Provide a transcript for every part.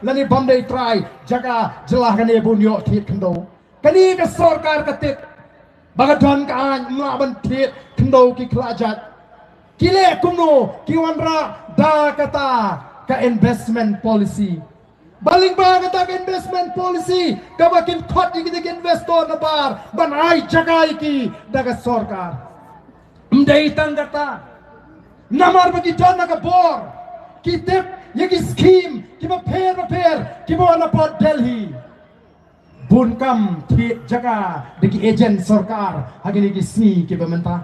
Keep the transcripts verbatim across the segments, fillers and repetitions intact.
lane bym dei trai jaka jylla kane ba un ïoh thied khyndew. Kane ka sorkar ka tip ba ka don ka aiñ, ym lah ban thied khyndew ki khlajait. Ki leh kumno? Ki wanrah da kata ka investment policy. Ba lyngba kata ka investment policy kaba kin khot ïa kita ki investor nabar ban ai jaka ïa ki da ka sorkar. Ym dei tang kata, namar ba ki don na ka bor, ki tip ïa ki skim kiba pher ba pher kiba wan na Port Delhi. Bun kam thied jaka da ki agent sorkar ha kine ki sngi kiba mynta.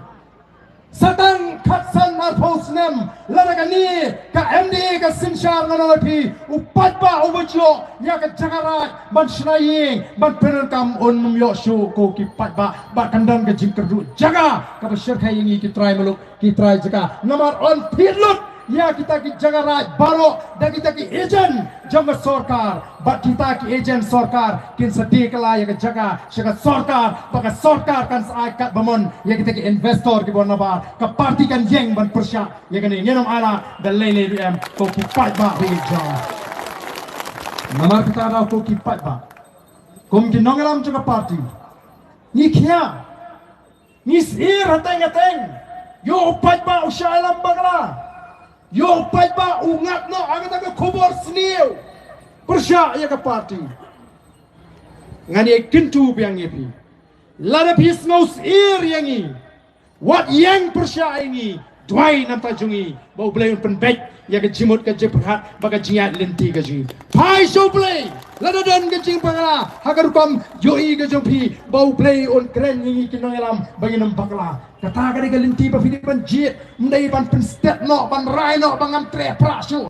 Sa tang khatsan arphew snem lada kane ka M D A ka synshar, ngan ong ïa phi, u paidbah uba ïoh ïa ka jaka raid ban shna ïing ban pyndonkam un ym ïoh shuh ko ki paidbah. Ba kan don ka jingkyrduh jaka kaba shyrkhei ïa ngi ki trai muluk, ki trai jaka, namar yn thied lut ïa kita ki jaka raid baroh da kita ki agent jong ka sorkar. Bad kita ki agent sorkar kin sa die kylla ïa ka jaka sha ka sorkar, bad ka sorkar kan sa ai kat ba mon ïa kita ki investor kiba wan nabar. Ka party kan ïeng ban pyrshah ïa kane. Ngin ym ailad da lei lei ruh em ko ki paidbah ba ïeit jong nga. Namar kata, da ko ki paidbah, kum ki nongïalam jong ka party, ngi khia, ngi syier hateng hateng. Ïoh u paidbah u shah ïalam bakla, ïoh u paidbah u ngat noh ha kata ka khubor sniew pyrshah ïa ka party. Ngan ïa kyntu biang ïa phi, lada phi sngew syier ïa ngi, wat ïeng pyrshah ïa ngi. Duwai na ka bynta jong ngi ba U Blei un pynbeit ïa ka jingmut ka jingpyrkhat bad ka jingïaid lynti ka jong ngi. Phai sha U Blei lada don ka jingbakla ha ka rukom ïohi ka jong phi, ba U Blei un kren ïa ngi ki nongïalam ba ngin ym bakla. Kata ka dei ka lynti ba phi dei ban jied, ym dei ban pynstet noh, ban rai noh ba ngam treh prah shuh.